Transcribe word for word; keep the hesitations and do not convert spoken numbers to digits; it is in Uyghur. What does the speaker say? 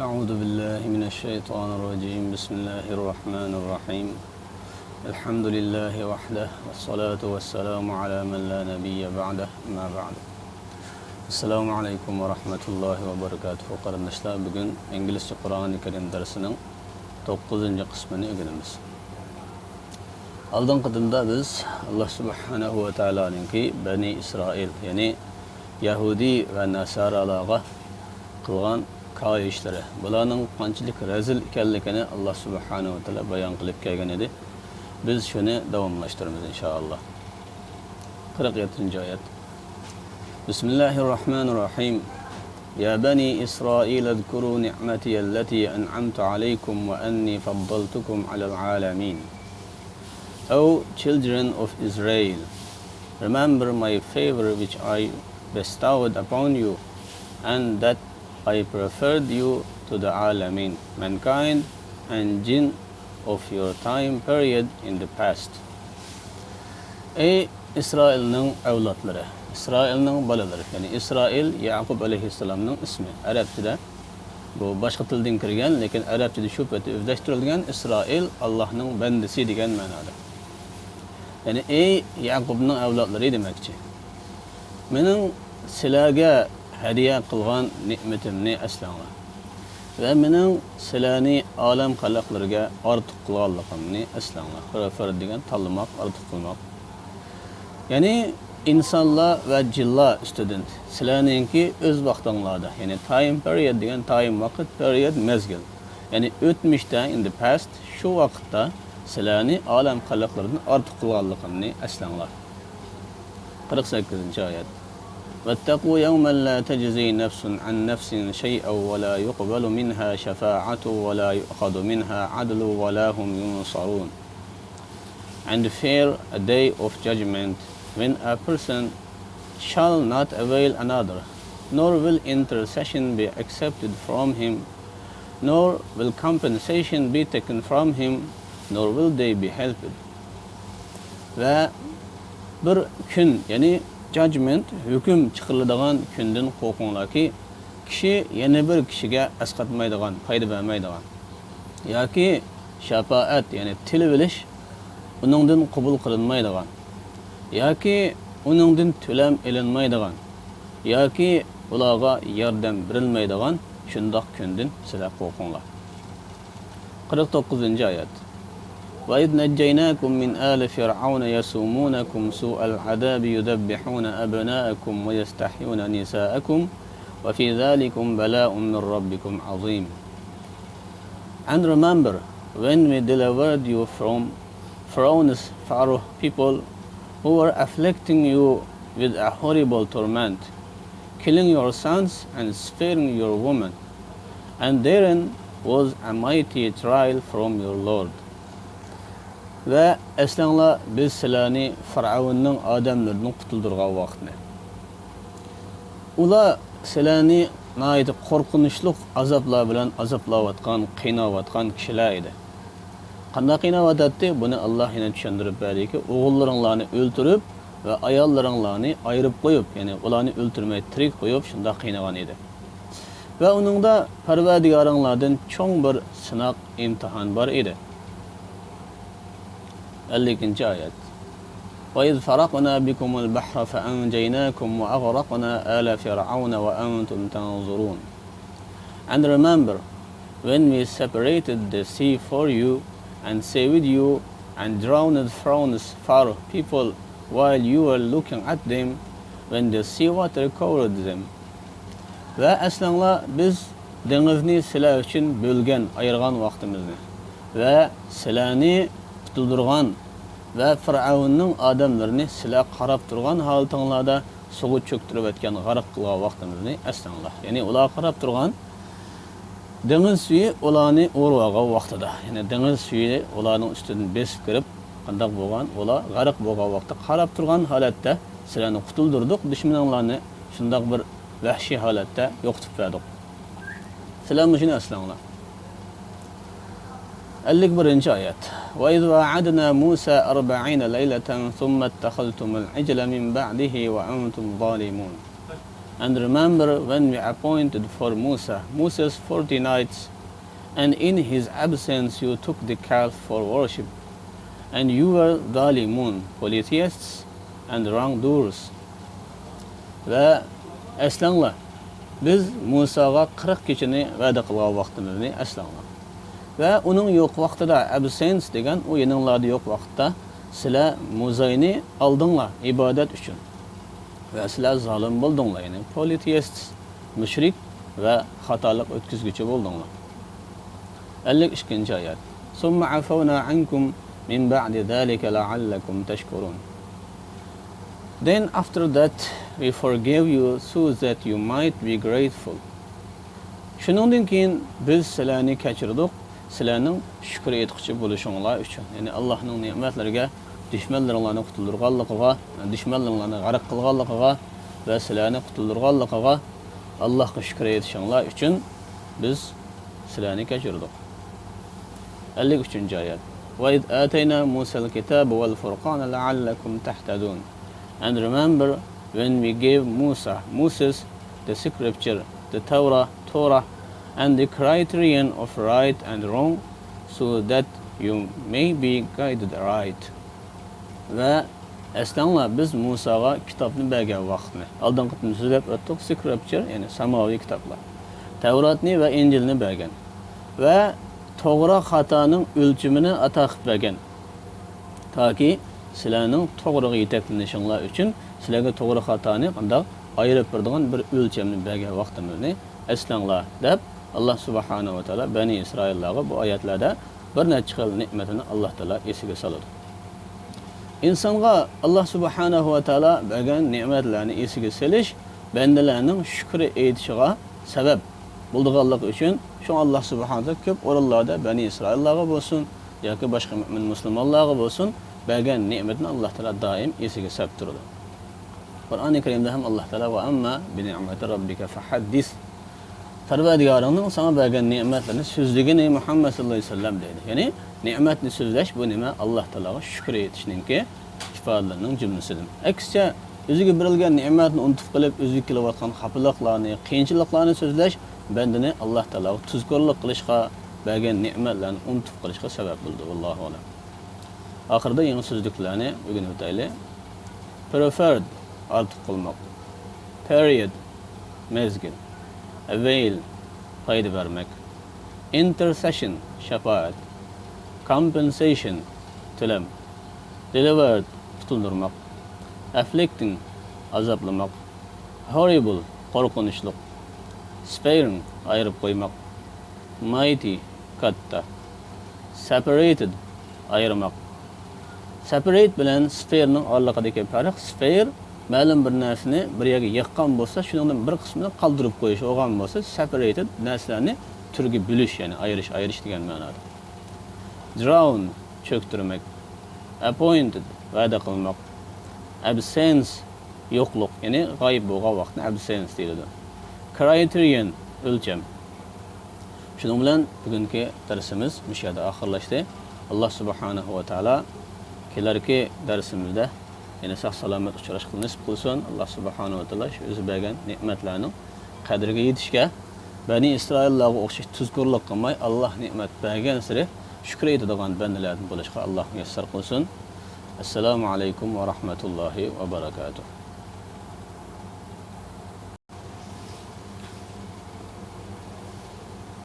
أعوذ بالله من الشيطان الرجيم. بسم الله الرحمن الرحيم. الحمد لله وحده، والصلاة والسلام على من لا نبي بعده، أما بعد. السلام عليكم ورحمة الله وبركاته. قېرىنداشلار، بۈگۈن ئىنگلىزچە قۇرئانى كەرىم دەرسىنىڭ توققۇزىنچى قىسمىنى ئۆگىنىمىز. ئالدىنقى قېتىمدا بىز ئاللا سۇبھانەھۇ ۋە تائالانىڭكى بەنى ئىسرائىل، يەنى يەھۇدىي ۋە ناسارالارغا قىلغان كايىشلىرى، بۇلارنىڭ قانچىلىك رەزىل ئىكەنلىكىنى ئاللا سۇبھانەھۇ ۋە تائالا بايان قىلىپ كەلگەن ئىدى. بىز شۇنى داۋاملاشتۇرىمىز، ئىنشائاللا. قىرىق يەتتىنچى ئايەت. بسم الله الرحمن الرحيم. يا بني إسرائيل اذكروا نعمتي التي أنعمت عليكم وأني فضلتكم على العالمين. O children of Israel, remember my favor which I bestowed upon you, and that I preferred you to the عالمين, mankind and jinn, of your time period in the past. ئەي ئىسرائىلنىڭ ئەۋلادلىرى، ئىسرائىلنىڭ بالىلىرى، يەنى ئىسرائىل يەقۇب ئەلەيھىسسالامنىڭ ئىسمى. ئەرەبچىدە بۇ باشقا تىلدىن كىرگەن، لېكىن ئەرەبچىدە شۇ پېتى ئۆزلەشتۈرۈلگەن ئىسرائىل، ئاللاھنىڭ بەندىسى دېگەن مەنادا. يەنى ئەي يەقۇبنىڭ ئەۋلادلىرى دېمەكچى. مېنىڭ سىلەرگە ھەدىيە قىلغان نېمىتىمنى ئەسلەڭلار. ۋە مېنىڭ سىلەرنى ئالەم خەلقلىرىگە ئارتۇق قىلغانلىقىمنى ئەسلەڭلار. پرېفېر دېگەن تاللىماق، ئارتۇق قىلماق. يەنى ئىنسانلار ۋە جىنلار ئۈستىدىن سىلەرنىڭكى ئۆز ۋاقتىڭلاردا، يەنى تايم پېرىيود دېگەن تايم ۋاقىت، پېرىيود مەزگىل. يەنى ئۆتمۈشتە، in the past، شۇ ۋاقىتتا سىلەرنى ئالەم خەلقلىرىدىن ئارتۇق قىلغانلىقىمنى ئەسلەڭلار. قىرىق سەككىزىنچى ئايەت. واتقوا يوما لا تجزي نفس عن نفس شيئا ولا يقبل منها شفاعة ولا يؤخذ منها عدل ولا هم ينصرون. And fear a day of judgment when a person shall not avail another, nor will intercession be accepted from him, nor will compensation be taken from him, nor will they be helped. ۋە بىر كۈن، يەنى جاجمېنت، ھۆكۈم چىقىرىلىدىغان كۈندىن قورقۇڭلاركى، كىشى يەنە بىر كىشىگە ئەسقاتمايدىغان، پايدا بەرمەيدىغان ياكى شاپائەت، يەنى تىلىۋېلىش ئۇنىڭدىن قوبۇل قىلىنمايدىغان ياكى ئۇنىڭدىن تۆلەم ئېلىنمايدىغان ياكى ئۇلارغا ياردەم بېرىلمەيدىغان شۇنداق كۈندىن سىلەر قورقۇڭلار. قىرىق توققۇزىنچى ئايەت. وإذ نجيناكم من آل فرعون يسومونكم سوء العذاب يذبحون أبناءكم ويستحيون نساءكم وفي ذلكم بلاء من ربكم عظيم. And remember when we delivered you from Pharaoh's Pharaoh people who were afflicting you with a horrible torment, killing your sons and sparing your women. And therein was a mighty trial from your Lord. ۋە ئەسلەڭلار، بىز سىلەرنى فىرئەۋننىڭ ئادەملىرىدىن قۇتۇلدۇرغان ۋاقىتنى. ئۇلار سىلەرنى ناھايىتى قورقۇنچلۇق ئازابلار بىلەن ئازابلاۋاتقان، قىيناۋاتقان كىشىلەر ئىدى. قانداق قىيناۋاتاتتى؟ بۇنى ئاللاھ يەنە چۈشەندۈرۈپ بەردىكى، ئوغۇللىرىڭلارنى ئۆلتۈرۈپ ۋە ئاياللىرىڭلارنى ئايرىپ قويۇپ، يەنى ئۇلارنى ئۆلتۈرمەي تىرىك قويۇپ، شۇنداق قىينىغان ئىدى. ۋە ئۇنىڭدا پەرۋەردىگارىڭلاردىن چوڭ بىر سىناق، ئىمتىھان بار ئىدى. ئەللىكىنچى ئايەت. وإذ فرقنا بكم البحر فأنجيناكم وأغرقنا آل فرعون وأنتم تنظرون. And remember when we separated the sea for you and saved you and drowned Pharaoh's Pharaoh people while you were looking at them when the sea water covered them. ۋە ئەسلەڭلار، بىز دېڭىزنى سىلەر ئۈچۈن بۆلگەن، ئايرىغان ۋاقتىمىزنى ۋە سىلەرنى قۇتۇلدۇرغان ۋە فىرئەۋننىڭ ئادەملىرىنى سىلەر قاراپ تۇرغان ھالىتىڭلاردا سۇغا چۆكتۈرۈۋەتكەن، غەرق قىلغان ۋاقتىمىزنى ئەسلەڭلار. يەنى ئۇلار قاراپ تۇرغان دېڭىز سۈيى ئۇلارنى ئورۇۋالغان ۋاقتىدا، يەنى دېڭىز سۈيى ئۇلارنىڭ ئۈستىدىن بېسىپ كىرىپ، قانداق بولغان، ئۇلار غەرق بولغان ۋاقىتتا قاراپ تۇرغان ھالەتتە سىلەرنى قۇتۇلدۇردۇق دۈشمىنىڭلارنى، شۇنداق بىر ۋەھشىي ھالەتتە يوقىتىپ بەردۇق. سىلەر مۇشۇنى ئەسلەڭلار. ئەللىك بىرىنچى ئايەت. وإذ واعدنا موسى أربعين ليلة ثم اتخذتم العجل من بعده وأنتم ظالمون. And remember when we appointed for Musa, Moses forty nights, and in his absence you took the calf for worship, and you were ظالمون, polytheists and wrongdoers. ۋە ئەسلەڭلار، بىز مۇساغا قىرىق كېچىنى ۋەدە قىلغان ۋاقتىمىزنى ئەسلەڭلار. ۋە ئۇنىڭ يوق ۋاقتىدا، ئەبسېنس دېگەن ئۇ يېنىڭلاردا يوق ۋاقىتتا، سىلەر مۇزاينى ئالدىڭلار ئىبادەت ئۈچۈن. ۋە سىلەر زالىم بولدۇڭلار، يەنى پولىتېئىست، مۇشرىك ۋە خاتالىق ئۆتكۈزگۈچى بولدۇڭلار. ئەللىك ئىككىنچى ئايەت. ثم عفونا عنكم من بعد ذلك لعلكم تشكرون. Then after that we forgave you so that you might be grateful. شۇنىڭدىن كېيىن بىز سىلەرنى كەچۈردۇق، سىلەرنىڭ شۈكۈر ئېيتقۇچى بولۇشۇڭلار ئۈچۈن. يەنى ئاللاھنىڭ نېمەتلىرىگە، دۈشمەنلىرىڭلارنى قۇتۇلدۇرغانلىقىغا، دۈشمەنلىرىڭلارنى غەرق قىلغانلىقىغا ۋە سىلەرنى قۇتۇلدۇرغانلىقىغا ئاللاھقا شۈكۈر ئېيتىشىڭلار ئۈچۈن بىز سىلەرنى كەچۈردۇق. ئەللىك ئۈچىنچى ئايەت. وإذ آتينا موسى الكتاب والفرقان لعلكم تهتدون. And remember when we gave Musa, Moses, the scripture, the Torah, Torah, and the criterion of right and wrong, so that you may be guided right. ۋە ئەسلەڭلار، بىز مۇساغا كىتابنى بەرگەن ۋاقىتنى. ئالدىنقى قېتىم سۆزلەپ ئۆتتۇق، سكرىپچر، يەنى ساماۋىي كىتابلار. تەۋراتنى ۋە ئىنجىلنى بەرگەن. ۋە توغرا خاتانىڭ ئۆلچىمىنى ئاتا قىلىپ بەرگەن. تاكى سىلەرنىڭ توغرىغا يېتەكلىنىشىڭلار ئۈچۈن سىلەرگە توغرا خاتانى قانداق ئايرىپ بېرىدىغان بىر ئۆلچەمنى بەرگەن ۋاقتىمىزنى ئەسلەڭلار، دەپ، ئاللا سۇبھانەھۇ ۋە تائالا بەنى ئىسرائىللارغا بۇ ئايەتلەردە بىر نەچچە خىل نېمەتنى ئاللا تائالا ئېسىگە سالىدۇ. ئىنسانغا ئاللا سۇبھانەھۇ ۋە تائالا بەرگەن نېمەتلەرنى ئېسىگە سېلىش بەندىلەرنىڭ شۈكرى ئېيتىشىغا سەۋەب بولىدىغانلىقى ئۈچۈن، شۇڭا ئاللا سۇبھانەھۇ ۋە تائالا كۆپ ئورۇنلاردا بەنى ئىسرائىللارغا بولسۇن ياكى باشقا مۆمىن مۇسۇلمانلارغا بولسۇن، بەرگەن نېمىتىنى ئاللا تائالا دائىم ئېسىگە سەپ تۇرىدۇ. قۇرئانى كەرىمدە ھەم ئاللا تائالا، وأما بنعمة ربك فحدث، پەرۋەردىگارىڭنىڭ ساڭا بەرگەن نېمەتلىرىنى سۆزلىگىن، ئەي مۇھەممەد ساللاللاھۇ ئەلەيھى ۋەسەللەم، دەيدۇ. يەنى نېمەتنى سۆزلەش، بۇ نېمە؟ ئاللا تائالاغا شۈكۈر ئېيتىشنىڭكى ئىپادىلىرىنىڭ جۈملىسىدىن. ئەكسىچە، ئۆزىگە بېرىلگەن نېمەتنى ئۇنتۇپ قېلىپ، ئۆزىگە كېلىۋاتقان خاپىلىقلارنى، قىيىنچىلىقلارنى سۆزلەش بەندىنى ئاللا تائالاغا تۇزكورلۇق قىلىشقا، بەرگەن نېمەتلەرنى ئۇنتۇپ قېلىشقا سەۋەب بولىدۇ. ۋاللاھۇ ئەلەم. ئاخىرىدا يېڭى سۆزلۈكلەرنى ئۆگىنىۋېتەيلى. Preferred، ئارتۇق قىلماق. Period، مەزگىل. Avail، پايدا بەرمەك. Intercession، شاپائەت. Compensation، تۆلەم. Delivered، قۇتۇلدۇرماق. Afflicting، ئازابلىماق. Horrible، قورقۇنچلۇق. Sparing، ئايرىپ قويماق. Mighty، كاتتا. Separated، ئايرىماق. Separate بىلەن spare نىڭ ئارىلىقىدىكى پەرق، spare مەلۇم بىر نەرسىنى بىر يەرگە يىغقان بولسا، شۇنىڭدىن بىر قىسمىنى قالدۇرۇپ قويۇش، بولغان بولسا، separated نەرسىلەرنى تۈرگە بۆلۈش، يەنى ئايرىش، ئايرىش دېگەن مەنادا. Drown، چۆكتۈرمەك. Appointed، ۋەدە قىلماق. Absence، يوقلۇق، يەنى غايىب بولغان ۋاقىتنى absence دېيىلىدۇ. Criterion، ئۆلچەم. شۇنىڭ بىلەن بۈگۈنكى دەرسىمىز مۇشۇ يەردە ئاخىرلاشتى. ئاللا سۇبھانەھۇ ۋە تائالا كېلەركى دەرسىمىزدە يەنە ساق-سالامەت ئۇچراشقىلى نېسىپ قىلسۇن. ئاللا سۇبھانەھۇ ۋە تائالا شۇ ئۆزى بەرگەن نېمەتلەرنىڭ قەدرىگە يېتىشكە، بەنى ئىسرائىللارغا ئوخشاش تۇزكورلۇق قىلماي، ئاللا نېمەت بەرگەنسېرى شۈكۈر ئېيتىدىغان بەندىلەردىن بولۇشقا ئاللا مۇيەسسەر قىلسۇن. ئەسسالامۇ ئەلەيكۇم ۋە رەھمەتۇللاھى ۋە بەرەكاتۇھ.